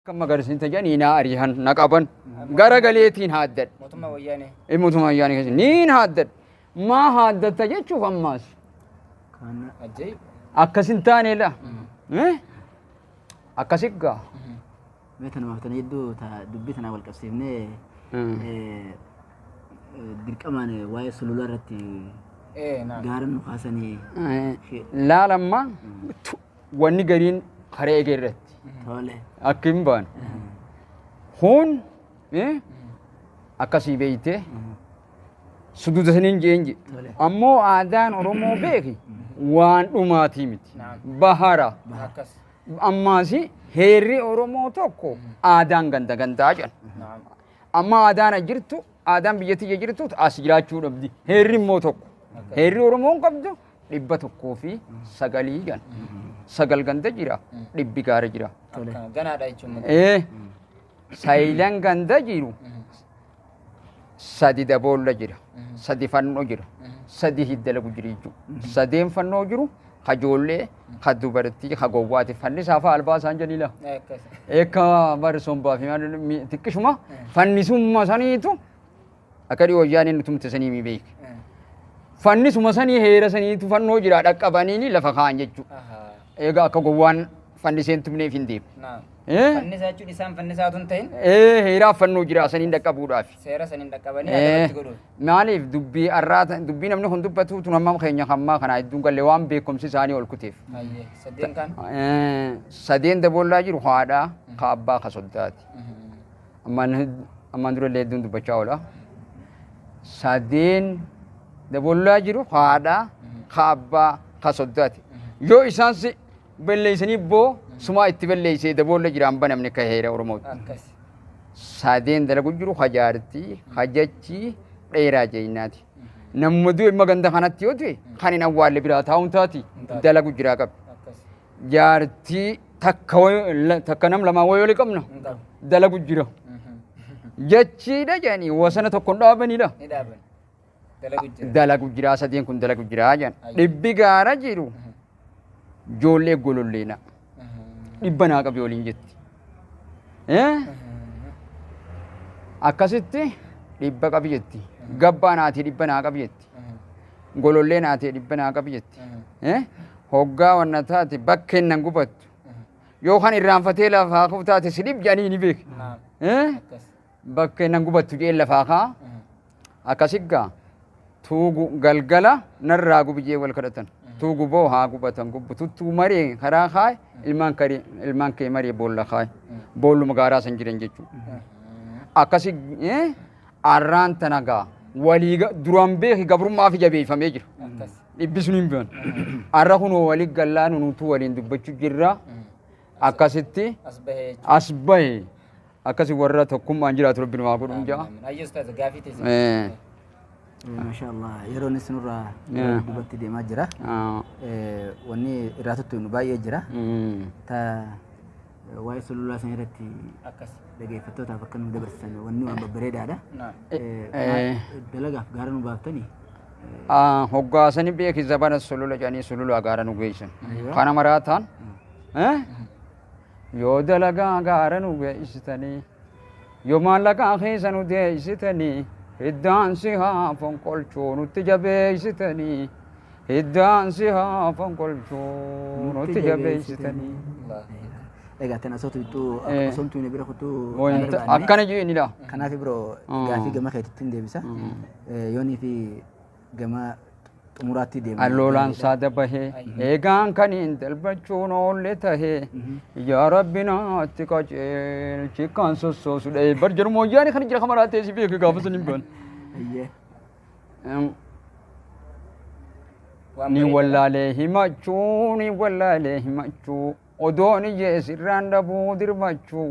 Akka magariisni jedhanii naa ari'an na qaban gara galeetiin haaddadhe. Mootummaa wayyaanee. Mootummaa wayyaanee keessa niin haaddadhe. Maa haaddatta jechuuf ammaas Ajaa'iba. akkas hin taanedha. Akkas gaa. Mee tanumaaf tana jidduu dubbii tanaa wal qabsiifnee dirqamaan waa'ee sulula irratti gaara nu kaasanii. Laalamma wanni gariin karee eegee irratti. Tole. Akka hin baane. Kun akkasii beeytee suduuda saniin jeen je. Ammoo aadaan Oromoo beeki waan dhumaatii miti. Bahara. Ammaas heerri Oromoo tokko aadaan ganda gandaa jedhan. Amma aadaan as jirtu aadaan biyya tiyya jirtu as jiraachuu dhabdi. Heerri immoo tokko. Heerri Oromoon qabdu 109 jedhan. 9 ganda jira, 100 gaara jira. Ganaadha jechuun. Saayilaan ganda jiru 3 daboolla jira, 3 fannoo jira, 3 hidda lagu jira jechuudha. 3 fannoo jiru kajoollee, ka dubartii, ka gowwaati. Fannisaa fa'a albaa isaan jedhila. Eekka bari sombaa fi xiqqishuma fannisumma saniitu akka dhiyoo wayyaaneen nu tumte sanii mi beek. Fannisuma sanii heera saniitu fannoo jira dhaqqabanii lafa kaa'an jechuudha. Egaa akka gowwaan fanniseen tumneef hin deemu. Fannisaa jechuun isaan fannisaa tun ta'in? Heeraaf fannoo jira saniin dhaqqabuudhaaf. Seera saniin dhaqqabanii adabatti godhuuf. Maaliif dubbii arraa dubbii namni kun dubbatu tun hammam keenya hammaa kanaa hedduun galle waan beekumsi isaanii ol kuteef. Sadeen kan? Sadeen daboollaa jiru haadhaa, ka abbaa, ka soddaati. Ammaan dura illee hedduun dubbachaa oola. Sadeen daboollaa jiru haadhaa, ka abbaa, ka soddaati. Yoo isaan si balleessanii boo sumaa itti balleessee daboolla jiraan banamne ka heera Oromooti. Sadeen dalagu jiru hajaartii, hajachii, dheeraa jeenyaati. Namuma du'e imma ganda kanatti yoo ta'e kan hin awwaalle biraa taa'uun taati dalagu jiraa qabdi. Jaartii takka nam lamaa wayii olii qabna dalagu jira. Jechiidha jedhanii wasana tokko hin dhaabanidha. Dalagu jiraa sadeen kun dalagu jiraa jedhan. 100 gaara jiru ijoollee gololleena. 100 naa qabi waliin jetti. Akkasitti 100 qabi jetti. Gabbaa naatii 100 naa qabi jetti. Golollee naatii 100 naa qabi jetti. Hoggaa wanna taate bakkeen nan gubattu. Yookaan irraanfatee lafaa ka'u taate si dhib jedhanii ni beeku. Bakkeen nan gubattu jee lafaa ka'a. Akkasiggaa tuugu galgala narraa gubi jee wal kadhatan. Tuugu boo haa gubatan gubbu tuttuu maree karaa kaa'e ilmaan kee maree boolla kaa'e boolluma gaaraa san jiran jechuudha. Akkasi arraan tana gaa walii duraan beeki gabrummaa fi jabeeffamee jira. Dhibbi sun hin beekan. Arra kunoo walii gallaa nunuutuu waliin dubbachuu jirra. Akkasitti as bahe akkasi warra tokkummaan jiraatu rabbi nu haa godhu ja'a. Ayyus taate gaafii teessee. Maashaallah yeroon isinirraa duubatti deemaa jira. Wanni irraa tuttuun baay'ee jira. Ta waa'ee sululaa san irratti dhaggeeffattootaaf akka nu dabarsisan wanni waan babbareedaadha. Dalagaaf gaara nu baaftanii. Hoggaasanii beeki zabana sulula jedhanii sululaa gaara nu geessan. Kana maraa ta'an yoo dalagaa gaara nu geessitanii yoo maallaqaa keessa nu deessitanii hiddaan si haa fonqolchuu nutti jabeessitanii hiddaan si haa fonqolchuu nutti jabeessitanii. Egaa tana osoo tuqxuu osoo hin bira kutuu akkana jedhanidha. Kanaaf biroo gaafii gama keetitti hin deebisa. Yoonii fi gama xumuraatti deema. Alloolaan saada bahee eegaan kan hin dalbachuun oolle tahee yaa rabbi naatti qajeelchi kan sossoosu dhahee bar jedhu mooyyaani kan jira kamaraa ta'e si beeku gaafa sun hin baane. Ni wallaalee himachuu ni wallaalee himachuu odoon ijee sirraan dhabuu dirmachuu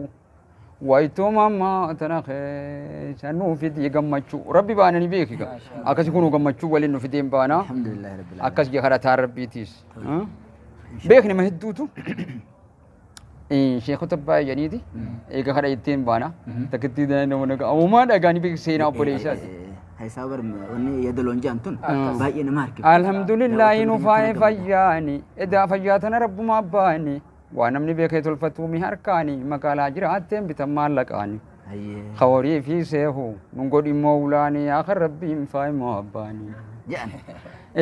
wayituma ammaa tana keessa nuu fidii gammachuu rabbi baana ni beeki akkasi kunuu gammachuu waliin nu fideen baana akkas jee kadhataa rabbiitiis beekni ma hedduutu sheekota baay'aniiti eega kadha ittiin baana takkittii nama nagaa uumaa dhagaanii beeku seenaa obboleessaati. Haisaa bar wanni yadaloon jedhan tun baay'ee nama harkifti. Alhamdulillaahi nu faayee fayyaani edaa fayyaa tana rabbumaa baani. Waa namni beekee tolfatuumi harkaani magaalaa jiraatteen bitan maallaqaani. Kawarii fi seehu nun godhi mawlaani yaa kan rabbiin faayimoo abbaani. Jedhan.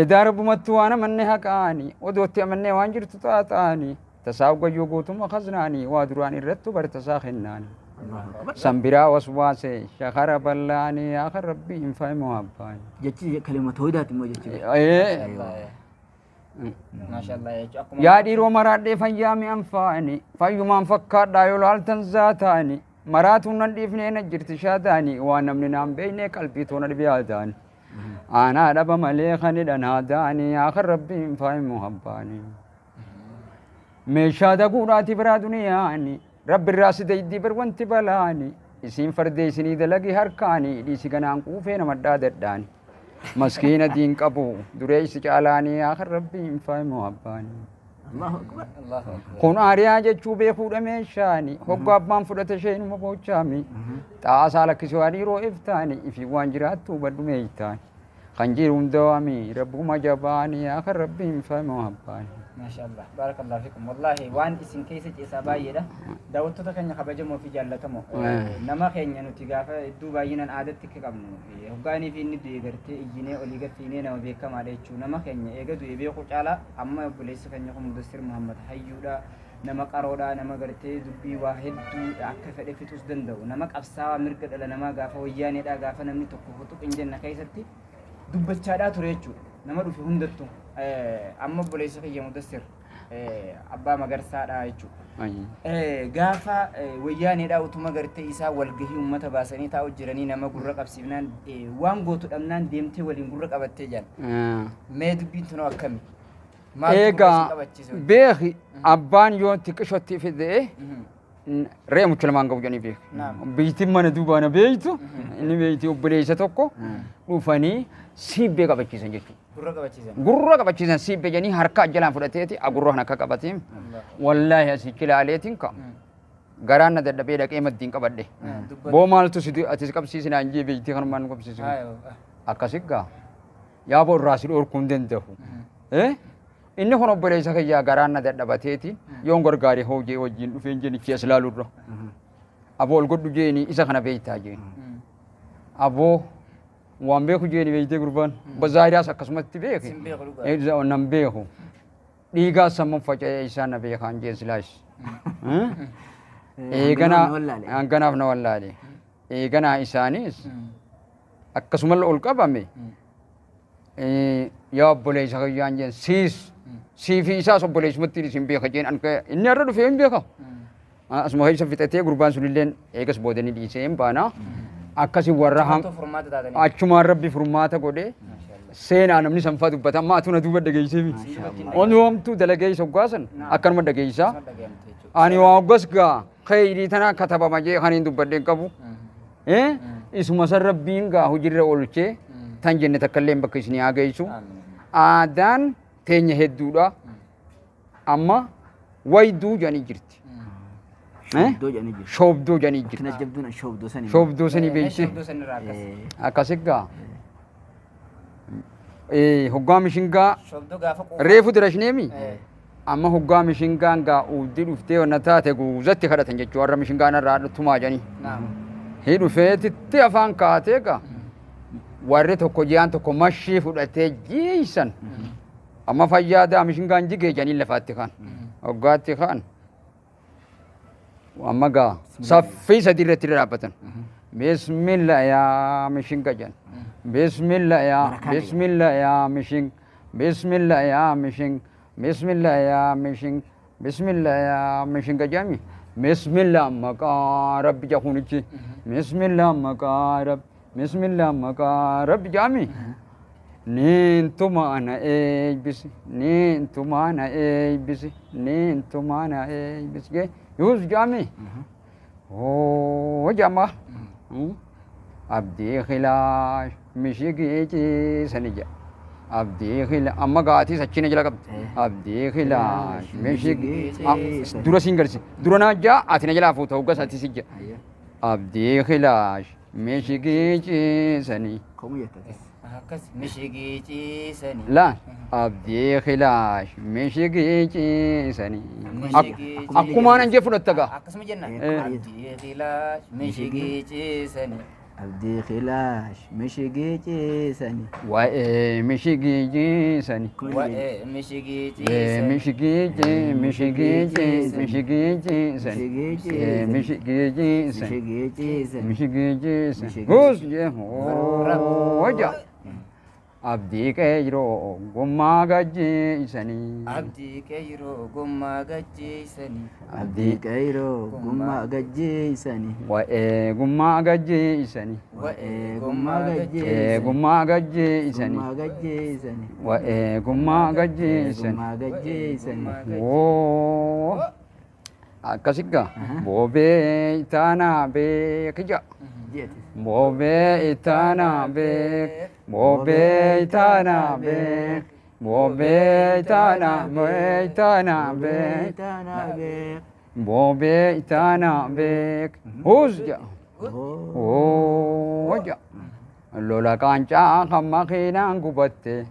Edaa rabbumattu waan amanne haqaani odootti amannee waan jirtu xaaxaani tasaa gayyoo guutuma kaznaani waa duraan irrattu bar tasaa kennaani. Sanbiraa waswaase shakara ballaani yaa kan rabbiin faayimoo abbaani. Jechi kalima tooyidaati immoo jechi. Maashaallah jechuun akkuma Yaa dhiiroo maraadhee fayyaa mi'an faani fayyumaan fakkaadhaa yoo laaltan zaataani maraatuun nan dhiifnee na jirti shaataani waan namni naan beekne qalbii toona dhibiyaataani. Aanaa dhaba malee kan hidhan haadaani yaa kan rabbiin faayimu habbaani. Meeshaa daguudhaati biraa duniyaani rabbi irraa si daydii bar wanti balaani isiin fardee isinii dalagi harkaani dhiisi ganaan quufee nama dhaadadhaani. Maskiina diin qabu dureessi caalaanii yaa kan rabbiin faayimu abbaani. Allahu akbar. Allahu akbar. Kun aariyaa jechuu beekuudha meeshaani hoggaa abbaan fudhate isheenuma boochaami. Xaasaa lakkisuu hariiroo iftaani ifii waan jiraattu badhu meeytaani. Kan jiru hundawaami rabbuma jabaani yaa kan rabbiin faayimu abbaani. Maashaallah baarakallahu fikum wallaahi waan isin keessa ceesaa baay'eedha daawwattoota keenya kabajamoo fi jaallatamoo nama keenya nuti gaafa hedduu baay'inaan aadatti akka qabnu hoggaanii fi inni du'e gartee iyyinee olii gaffiinee nama beekamaadha jechuu nama keenya eega du'e beekuu caalaa amma obboleessi keenya kun Mudassir Muhammad hayyuudha nama qaroodha nama gartee dubbii waa hedduu akka fedhe fixuus danda'u nama qabsaawaa mirga dhala namaa gaafa wayyaaneedha gaafa namni tokko huxuq hin jenna keessatti dubbachaadhaa ture jechuudha nama dhufe hundattu amma obboleessa kiyya Mudassir abbaa magarsaadha jechuudha. Gaafa wayyaaneedha utuma gartee isaa walgahii uummata baasanii taa'u jiranii nama gurra qabsiifnaan waan gootu dhabnaan deemtee waliin gurra qabattee jiran. Mee dubbiin tunoo akkami? Maaltu gurra isin Egaa qabachiise? beeki abbaan yoo xiqqishootti fidee re'ee mucha lamaan qabu jedhanii beeku. Naam. Biitiin mana duubaana beeytu inni beeyti obboleessa tokko dhufanii siibbee qabachiisan jechuudha. Gurra qabachiisan. Gurra qabachiisan siibbee jedhanii harka jalaan fudhateeti agurra kan akka qabateen wallaahi asitti ilaaleetiin ka garaan na dadhabee dhaqee maddiin qabadhe. Dubbatu. Boo maaltu si atis qabsiisinaan jee beeytii kanumaan nu qabsiisu. Akkasi gaa yaa boo irraa si dhorkuu hin danda'u. Inni kun obboleessa kiyyaa garaan na dadhabateeti yoon gargaare hojii wajjin dhufeen jenichi as ilaalurra. Aboo ol godhu jeeni isa kana beeytaa jeeni. Aboo waan beeku jeeni beeytee gurbaan. Bazaariyaas akkasumatti beeke. Sin beeku dhugaa. Nan beeku. Dhiigaas sammuu faca'ee isaa na beekaan jeen silaas. Eeganaa hanganaaf na wallaale. Eeganaa isaanis akkasuma ol qabame. Yaa obboleessa kiyyaan jeen siis siifi isaas obboleessumatti isin beeka jeen inni har'a dhufee hin beeka. Asuma keessa fixatee gurbaan sunilleen eegas booda ni dhiisee hin baana. Akkasi warra Maaltu furmaata taatanii? achumaan rabbi furmaata godhee seenaa namni sanfaa dubbata amma atu na duuba dhageessee miti. Oni homtuu dalageessa hoggaasan akkanuma dhageessaa. Akkasuma dhagayamte jechuudha. Ani waa hoggas gaa kheyrii tana katabama jee kan hin dubbadhe hin qabu. Isuma san rabbiin gaa hojiirra oolchee tan jenne takka illee bakka isinii haa geessu. Amiin. Aadaan teenya hedduudha. Amma wayduu jedhanii jirti. Shoobdoo jedhanii jiru. Shoobduu jedhanii jirti. Kana jabduun shoobdoo sanii. Shoobduu sanii beekti. Shoobdoo sanirraa akkas. Akkasi gaa. Hoggaa mishingaa Shoobdoo gaafa quufa. reefu dirashneemi. Amma hoggaa mishingaan gaa uuddi dhuftee wanna taate guuzatti kadhatan jechuu warra mishingaan irraa tumaa jedhanii. Naam. Hi dhufeetitti afaan kaatee gaa warri tokko ji'aan tokko mashii fudhatee jiisan. Amma fayyaadaa mishingaan jigee jedhanii lafaatti kaan. Hoggaatti kaan. Amma gaa saffii sadii irratti dhaabbatan. Bismillah yaa mishinga jedhan. Bismillah yaa bismillah yaa mishing. Bismillah yaa mishing. Bismillah yaa mishing. Bismillah yaa mishinga jedhami. Bismillah maqaa rabbi jahuunichi. Bismillah maqaa rabbi. Bismillah maqaa rabbi jedhami. Niin tumaana eebbisi. Niin tumaana eebbisi. Niin tumaana eebbisi. Gee yuus jedhami. Hoo jedhama. Abdii khilaash mishigii ciisani jedha. Abdii khilaash amma gaatii sachina jala qabdi. Abdii khilaash mishigii dura siin galsi. Dura naa jaa ati na jalaa fuuta hoggas ati si jedha. Abdii khilaash Mishigii ciisanii. Komu jettatis. Akkas mishigii ciisanii. Laan abdii khilaash mishigii ciisanii. Mishigii Akkumaan an jee fudhatta gaa. Akkasuma jenna. Eh. Abdii khilaash mishigii ciisanii. Abdii khilaash mishigii ciisanii. Waa'ee mishigii ciisanii. Waa'ee mishigii Ee ciisanii. mishigii cii mishigii cii mishigii ciisanii. Mishigii Ee ciisanii. mishigii ciisanii. Mishigii ciisanii. Mishigii ciisanii. Mishigii Guus jee hooja. Abdii qeeroo gummaa gajjiisanii. Abdii qeyroo gommaa gajjeessanii. Abdii qeyroo gummaa gajjeessanii. Waa'ee gummaa gajjiisanii. Waa'ee gummaa Ee gajjeessanii. gummaa gajjiisanii. Gummaa gajjeessanii. Waa'ee gummaa gajjiisanii. Gummaa gajjeessanii. Woo. Akkasigaa boobee itaanaa beekija. Jeetis. Boobee itaanaa beek. Boobee itaanaa beek. Boobee itaanaa beek itaanaa beek. Taanaa beek. Boobee itaanaa beek. Huus jedha. Oo. Hoo jedha. Lola qaancaa kan makiinaan gubatte.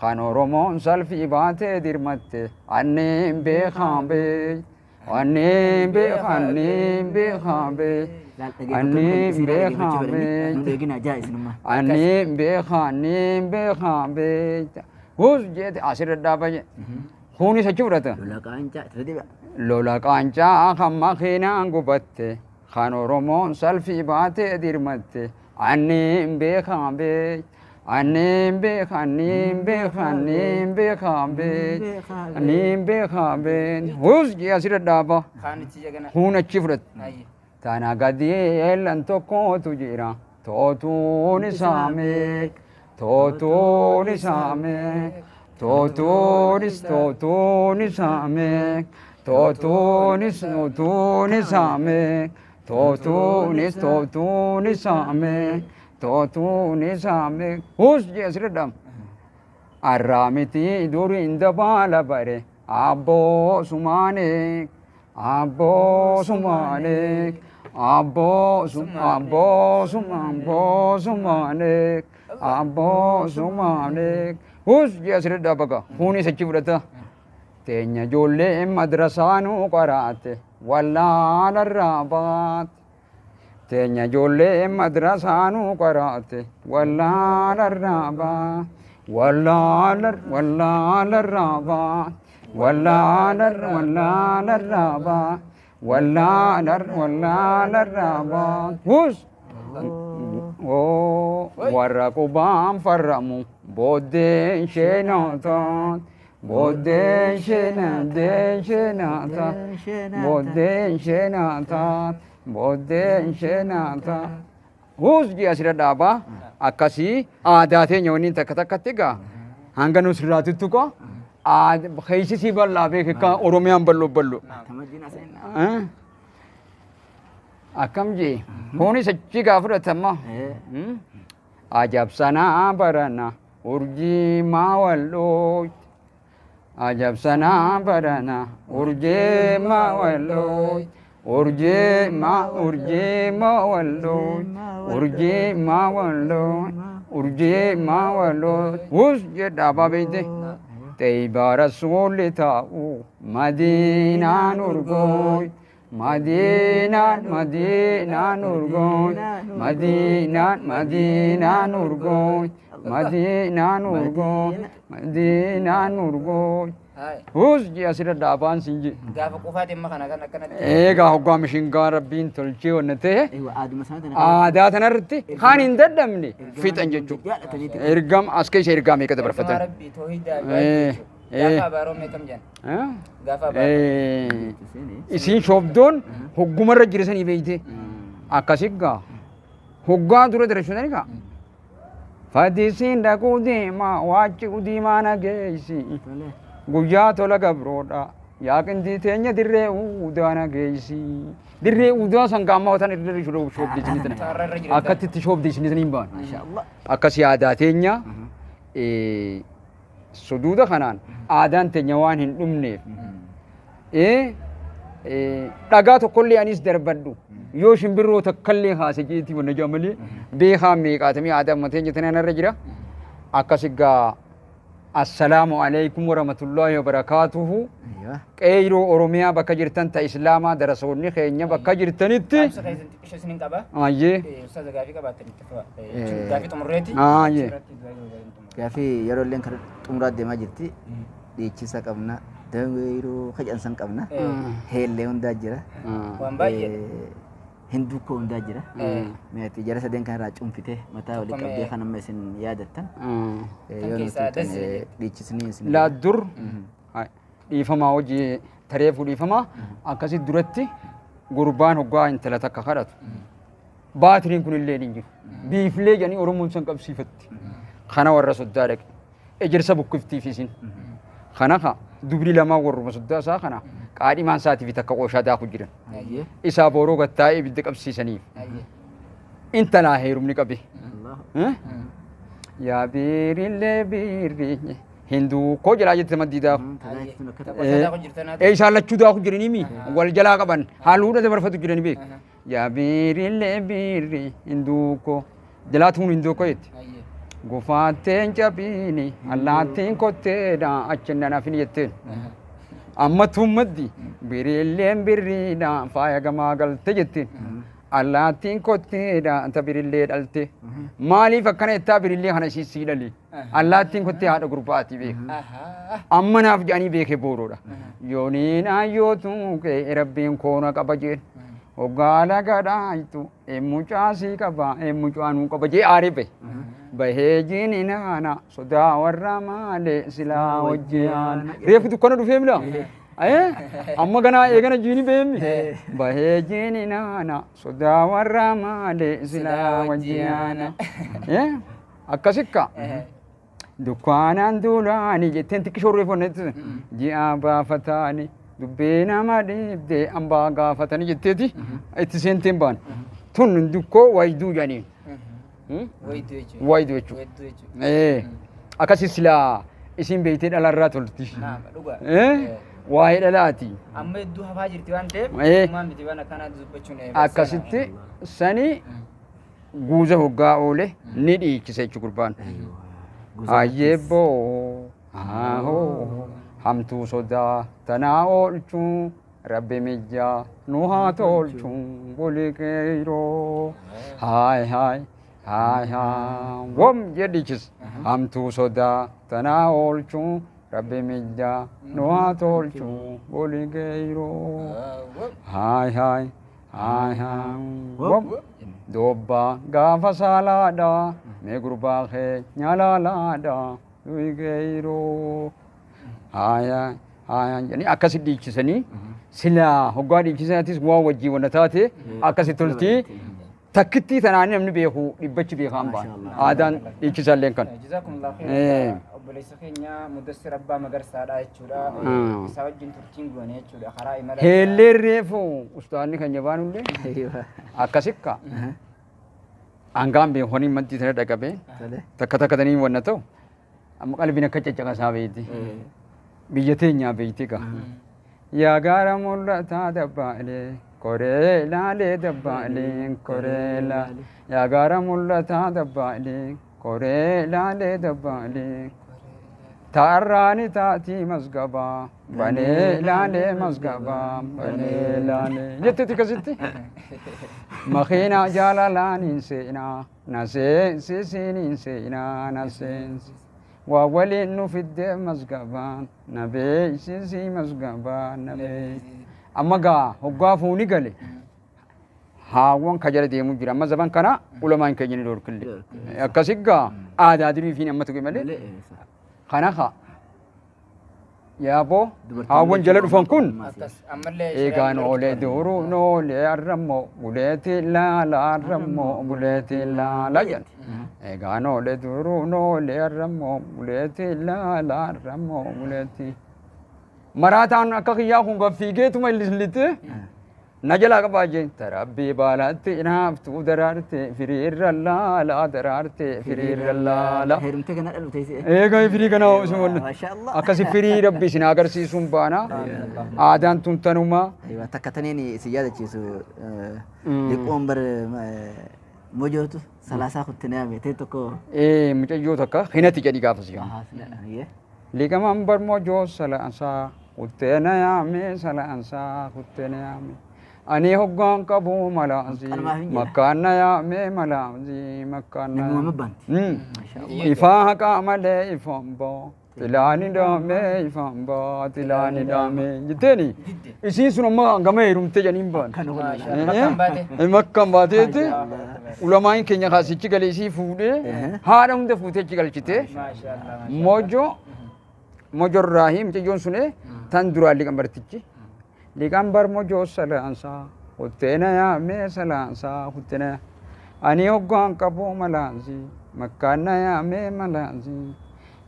Kan Oromoon salfii baatee dirmatte. Anneen beekaan beek. Anneen beekaan anneen beekaan beek. Laal dhaggeeffattoonni Anneen isin beekaan dhaggeeffachuu fedhanii nu beek. dheegina jaa isinummaa. Anneen beekaan anneen beekaan beek. Huus jeete asirra dhaaba jedhe. Kunis achi fudhata. Lola qaancaa irra deebi'a. Lola qaancaa kan makiinaan gubatte. Kan Oromoon salfii baatee dirmatte. Anneen beekaan beek. Anneen beekaan anneen beekaan anneen beekaan beek. Anneen beekaan beek. Huus jee asirra dhaaba. Kaan ichi jagana. Kun achi fudhata. Ayye. Tana gadi eellan tokkotu jira. Tootuun isaa meeq? Tootuun isaa meeq? Tootuunis tootuun isaa meeq? Tootuunis tootuun isaa meeq? Tootuunis tootuun isaa meeq? Tootuun isaa meeq? Huus jee asirra dhaama. Arraamiti duriin dabaala bare abboo sumaanee abboo sumaanee abboo sum abboo sum abboo sumaanee abboo sumaanee hus jee asirra dhaabaga kunis achi fudhata. Teenya ijoollee madrasaanuu qaraate wallaalarraa baate. Teenya ijoollee madrasaanuu qaraate wallaalarraa baate. Wallaalar wallaalarraa baate. Wallaalar wallaalarraa baate. Wallaalar wallaalarraa baate. Hus! Oo warra qubaan farramu booddeen sheenootoon booddeen sheenaa sheenaata booddeen sheenaata booddeen sheenaata. Huus jee asirra dhaabaa akkasii aadaa teenya wanni takka takkatti egaa hanga nu sirraatuttu koo keessisii bal'aa beek akka Oromiyaan bal'oo bal'oo. Tamajjin aseenna. Akkam jee kunis achi gaa fudhatama. Eh. Ajabsanaa barana urjii maa walloo. Ajabsanaa barana urjii maa walloo. Urjii maa urjii maa walloo. Urjii maa walloo. Urjii maa walloo. Hus jedha beeyte. Xeybaa rasuulli taa'u madiinaan urgooy. Madiinaan madiinaan urgooy. Madiinaan madiinaan urgooy. Madiinaan urgooy. Madiinaan urgooy. Hai. Hus jee asirra dhaabaan sin jee. Gaafa qufaati amma kana kan akkanatti. Eegaa hoggaa mishingaa rabbiin tolchee wanna ta'e Ewa aaduma sana tana. aadaa tanarratti kan hin dadhabne fixan jechuudha. Jaalataniiti. Ergam as keessa ergaa meeqa Ergamaa dabarfatan? Rabbii toohidaa Eh, eh. Gaafa abaaroo meeqam jedhan? Eh? Gaafa abaaroo. Eh, Isiin shoobdoon hoggumarra jirisanii beeyte. Akkasii gaa hoggaa dura dabarfatanii gaa. Fadisiin dhaquu deemaa waachi diimaa na geessi. Tole. Guyyaa tola gabroodha. Yaaqintii teenya dirree uudaa na geessi. Dirree uudaa san gaammaa watan irra shoobdee isinii tana. Taarra irra jiran. Akkatti itti shoobdee isinii tana hin baanu. Masha Allah. Akkasii aadaa teenya suduuda kanaan aadaan teenya waan hin dhumneef dhagaa tokkollee anis darbadhu. Yoo shimbirroo takkallee haase jeetii wanna jaa malee beekaa meeqaatamii aadaa ammatee jettan irra jira. Akkas egaa assalaamu alaikum warahmatullaahi wabarakaatuhu. Qeeroo Oromiyaa bakka jirtan ta Islaamaa darasoonni keenya bakka jirtanitti. Dhaamsa keessan xiqqisho isiniin qaba. Ayyee. Ustaaza gaafii qabaattan itti fufa. Gaafii xumurreeti. Ayyee. Gaafii yeroo illee kan xumuraa deemaa jirti. Dhiichisa qabna. Yeroo qacansan qabna. Heellee hundaa jira. Waan baay'ee. Hinduu koo hundaa jira. Meetii jara sadeen kan irraa cuunfite mataa walii qabdee kan amma isin yaadattan. Yoo nuti dhiichisni isin. Laa dur dhiifamaa hojii tareefuu dhiifamaa akkasi duratti gurbaan hoggaa intala takka kadhatu. Baatiriin kun illee hin jiru. Biiflee jedhanii Oromoon san qabsiifatti. Kana warra soddaa dhaqe. Ejersa bukkiftiif isin. Kana ka dubri lamaa warruma soddaa isaa kana qaadhimaan isaatii fi takka qooshaa daaku jiran. Isaa booroo gattaa'ee ibidda qabsiisaniif. Intalaa heerumni qabe. Yaa biirillee biirri hinduu koo jalaa jette maddii daaku. Isaan lachuu daaku jiranii mi wal jalaa qaban haalluudha dabarfatu jiranii beeku. Yaa biirillee biirri hinduu koo jalaa tuun hinduu koo jette. Gufaatteen cabiini allaattiin kotteedha achi nan hafin jetteen. Amma tuun maddi birilleen birriidha faaya gamaa galte jetteen. Allaattiin kotteedha ta birillee dhalte. Maaliif akkana jettaa birillee kana ishii sii dhali. Allaattiin kottee haadha gurbaati beeka. Amma naaf jedhanii beekee booroodha. Yooniin ayyootu qe'ee rabbiin koona qaba jeen. Hoggaala gadhaayitu mucaa sii qaba mucaa nuu qaba jee aaree bahe. Bahee jiini naana sodaa warra maalee silaa hojjaan. Reefu dukkana dhufee mila. Amma ganaa eegana jiini beemmi. Bahee jiini naana sodaa warra maalee silaa hojjaan. Akkasikka. Dukkaanaan duulaani jetteen xiqqishoo reefu onnetti ji'a baafataani. Dubbee nama dhiibdee hambaa gaafatanii jetteeti itti seenteen baan. Tun dukkoo wayduu jedhaniin. Wayduu jechuudha. Akkasi silaa isin beektee dhalarraa tolti. Waa'ee dhalaati. Amma hedduu hafaa jirti waan ta'eef uumaan miti waan akkanaa dubbachuun. Akkasitti sani guuza hoggaa oole ni dhiichisa jechuudha gurbaan. Ayyeebboo haahoo. Hamtuu sodaa tanaa oolchuu rabbi mijjaa nu haa tolchuu buli qeeroo haay haay haay haay wom jedhichis hamtuu sodaa tanaa oolchuu rabbi mijjaa nu haa tolchuu buli qeeroo haay haay haay haay wom dobbaa gaafa saalaadha mee gurbaa kee nyaalaalaadha buli qeeroo. Haya haya jedhanii akkasi dhiichisanii silaa hoggaa dhiichisaniitis waan wajjii wanna taate akkasi toltii takkittii tanaan namni beeku dhibbachi beekaan ba'an aadaan dhiichisalleen kan. Jazakumullahu khairan. Obboleessa keenya Mudassir Abbaa Magarsaadha jechuudha. Isaa wajjin turtiin goone jechuudha karaa imala. Heelleen reefu ustaanni keenya baanullee akkasikka. Hangaan beekanii maddii tana dhaqabee takka takka tanii wanna ta'u amma qalbiin akka caccaqasaa beekti. Biyya teenyaa beekti gaa. Yaa gaara mul'ataa dabbaalee koree laalee dabbaalee koree laalee. Yaa gaara mul'ataa dabbaalee koree laalee dabbaalee. Taarraani taatii masgabaa banee laalee masgabaa banee laalee. Jetteeti akkasitti. Makiinaa jaalalaan hin seenaa na seensisiin hin seenaa na seensi. Waa waliin nu fiddee masgabaan na beeksisii masgabaan na beeksisi. Amma gaa hoggaa fuuni gale haawwan ka jala deemuu jira. Amma zaman kana ulamaan keenya ni dhorkille. Akkasi gaa aadaa durii fi amma tuqe malee. Kana haa yaaboo haawwan jala dhufan kun eegaan oolee duruun oolee arrammoo buleetii laala arrammoo buleetii laala jedhan. Eegaan oolee duruun oolee arrammoo buleetii laala arrammoo buleetii. Maraataan akka kiyyaa kun fiigeetuma illislite Na jalaa qabaa jeen tarabbii baalaatti naaftuu daraarte firiirra laala daraarte firiirra laala. Heerumtee kana dhalu teessee. Eegaa firii kana osoo wanna. Maasha Allah. Akkasi firii rabbi isin agarsiisuun baana. Aadaan tun tanuma. Aywa takka taniin isin yaadachiisu liqoon bar mojootu salaasaa kuttee yaame ta'e tokko. Mucayyoo takka hinati jedhi gaafas yaa. Liqamaan bar mojoo salaasaa kutteena yaame salaasaa kutteena yaame. Ani hoggaan qabu malaansi makkaan na yaame malaansi makkaan na Namuma yaame. Ifaa haqaa malee ifaan baa tilaani daame ifaan baa tilaani daame jetteeni isiin sun amma gama heerumte jedhaniin baan. Makkaan baate. Makkaan baateetti ulamaan keenya kaasichi galee isii fuudhee haadha hunda fuutee achi galchite. Maashaallah. Mojo mojorraahi mucayyoon sun tan duraan liqambartichi. Liqambar mojoo salaansaa kutteena yaamee salaansaa kutteena ani hoggaan qabu malaansi makkaan na yaamee malaansi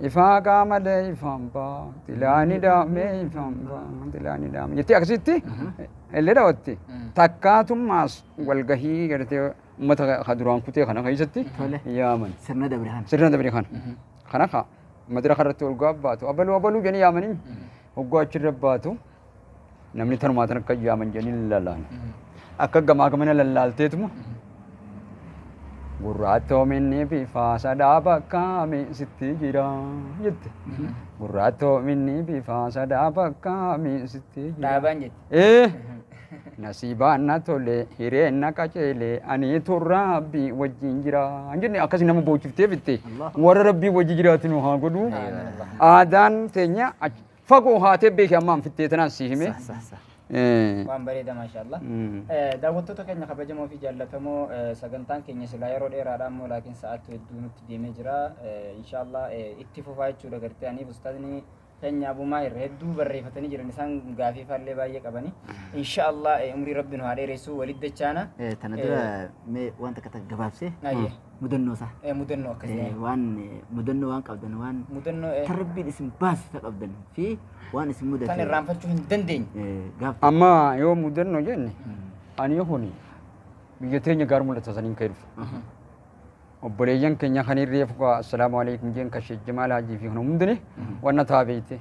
ifaa qaamalee ifaan baa tilaani daamee ifaan baa tilaani daamee jettee akkasitti illee daawwatte takkaatummaas walgahii gartee uummata ka duraan kutee kana keessatti yaaman. Sirna dabre kana. Sirna dabre kana. Kana ka madira kanarratti ol baatu abaluu abaluu jedhanii yaamanii hoggaa achirra baatu namni tanumaa tan akka yaaman jedhanii lalaan. Akka gamaa gamana lallaalteetuma gurraattoominni bifa sadaa bakkaame sitti jira jette. Gurraattoominni bifa sadaa bakkaame sitti jira. Dhaabaan jette. Nasiibaan na tole hireen na qaceele ani turra rabbii wajjin jira. Jenne akkasii nama boochiftee bitte warra rabbii wajji jiraatu nu haa godhu. Aadaan teenya fagoo haatee beeke ammaan fittee tanaan si hime. Waan bareeda maashaallah. Daawwattoota keenya kabajamoo fi jaallatamoo sagantaan keenya silaa yeroo dheeraadha ammoo laakiin sa'aatti hedduu nutti deemee jira. Inshaallah itti fufaa jechuudha gartee aniif ustaazni keenya Abu Maahir hedduu barreeffatanii jiran isaan gaafii faallee baay'ee qabani. Inshaallah umrii rabbi nu haa dheeressu walitti dachaana. Tana dura mee waan takka takka gabaabsee mudannoo isaa. Mudannoo akkasii. Waan mudannoo waan qabdan waan Mudannoo tan rabbiin isin baase ta qabdan fi waan isin mudate. Tan irraanfachuu hin dandeenye. Gaaf Amma yoo mudannoo jenne ani kuni biyya teenya gaar mul'ata saniin ka'e dhufu. Obboleeyyan keenya kan reefu assalaamu alaikum jeen ka Sheekh Jamaal Haajii fi kana hundini wanna taa beeyte.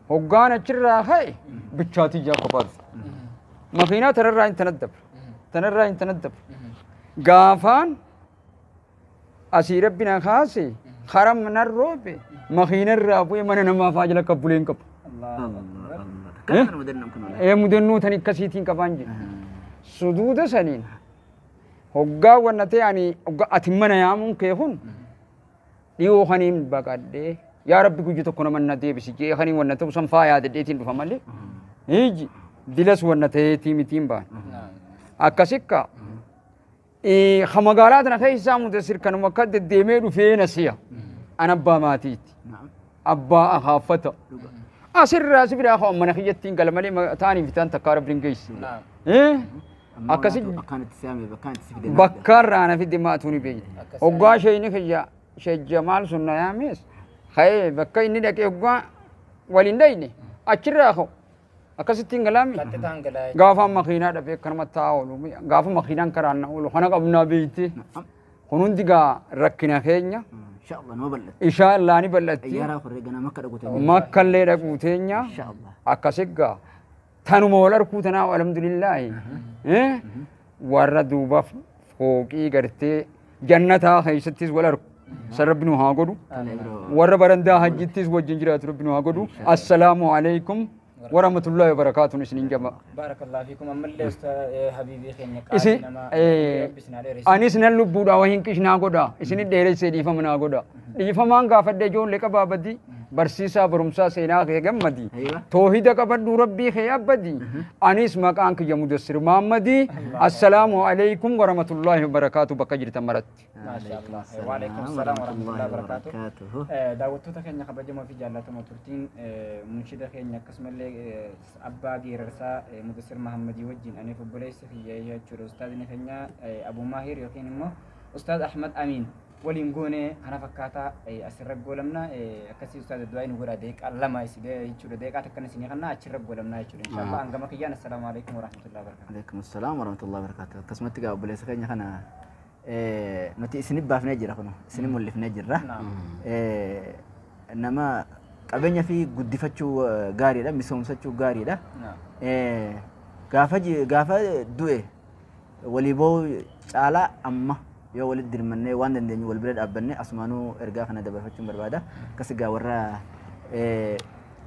Hoggaan achirraa ka'e bichaatii ijaa kophaa dhufe. Makiinaa tanarraa hin tanaddabra. Tanarraa hin tanaddabra. Gaafaan asii rabbi na kaase karam nan roobe makiinarraa bu'ee mana namaa fa'aa jala akka buleen qabu. Kan mudannoon kun wala. Mudannoo tan akkasiitiin qabaan jedhe. Suduuda saniin hoggaa wanna ta'e ani hoggaa ati mana yaamuun kee kun dhiyoo kaniin baqadhee yaa rabbi guyya tokko nama na deebisi jee kaniin wanna ta'u san faa yaadadheetiin dhufa malee. Iji dilas wanna ta'eetii mitiin baan. Akkasikka ha magaalaa tana keessaa Mudassir kanuma akka deddeemee dhufee na si'a. An abbaa maatiiti. Abbaa akaaffata. Asirraa si biraa ka'u mana kiyyattiin gala malee ta'anii fitaan takkaa rabbiin geessi. Akkasi Akkaan itti si'ame bakkaan itti si fide. bakkaarraa na fide maatuu ni beeyte. Hoggaa sheeyni kiyya Sheekh Jamaal sun na yaames ka'ee bakka inni dhaqee hoggaa waliin dhayne achirraa ka'u akkasittiin galaami. Qaxxitaan galaa. Gaafa makiinaa dhabee akkanuma taa'aa oolu gaafa makiinaan karaan na oolu kana qabnaa beeyte. Kun hundi gaa rakkina keenya Inshallah nama bal'ate. Inshallah ni bal'atti. Xayyaaraa korree ganaa makka dhaqu ta'e. Makkallee dhaquu teenya Inshallah. akkasiggaa tanuma wal arkuu tanaaf alhamdulillaahi. Warra duubaaf fooqii gartee jannataa keessattis wal arku. San rabbi nu haa godhu. Warra barandaa hajjittis wajjin jiraatu rabbi nu haa godhu. Assalaamu alaikum warahmatullaahi wabarakaatuun isiniin jaba. Baarakallahu fiikum ammallee habiibii keenya Isin qaalii nama rabbi isin haa dheeressu. anis nan lubbuudha waa hin qishnaa godha isinit dheeressee dhiifama naa godha. Dhiifamaan gaafadhe ijoollee qabaa badii barsiisaa barumsaa seenaa kee gammadi. Toohida qabadhu rabbii kee abbadi. Anis maqaan kiyya Mudassir Mahammadii. Assalaamu alaikum warahmatullaahi wabarakaatu bakka jirtan maratti. Maashaallah. Waalaikum salaam warahmatullahi wabarakaatuh. Daawwattoota keenya kabajamoo fi jaallatamoo turtiin munshida keenya akkasumallee abbaa geerarsaa Mudassir Mahammadii wajjin aniif obboleessa kiyya jechuudha. Ustaazni keenya Abu Maahir yookiin immoo Ustaaz Ahmad Amiin. Waliin goone kana fakkaataa asirra goolamna akkasii ustaaza du'aa nu godha deeqaa lama jechuudha deeqaa takkan isinii kanna achirra goolamna jechuudha inshallah hangama kiyyaan assalaamu alaikum warahmatullahi wabarakatuh. Alaikum assalam warahmatullahi wabarakatuh. Akkasumatti gaa obboleessa keenya kana nuti isinif baafnee jira kun isinif mul'ifnee jirra. Nama qabeenya fi guddifachuu gaariidha misoomsachuu gaariidha. Gaafa gaafa du'e walii boo'uu caalaa amma yoo walitti dirmannee waan dandeenyu wal bira dhaabbanne asumaanuu ergaa kana dabarfachuun barbaada. Akkas egaa warra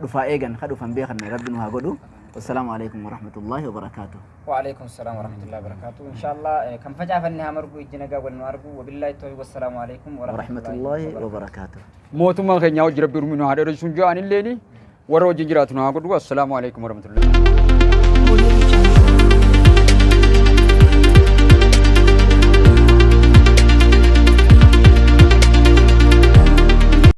dhufaa eegan ka dhufan beekan rabbi nu haa godhu. Wassalaamu alaikum warahmatullahi wabarakaatuh. وعليكم السلام ورحمة الله وبركاته إن شاء الله كم فجأة فنها مرقو إجنا قال نارجو وبالله التوفيق والسلام عليكم ورحمة الله وبركاته. Mootummaa keenya hojii rabbi urmii nu haa dheeressuun ji'aan illeeni warra wajjin jiraatu nu haa godhu. Assalaamu alaikum warahmatullahi.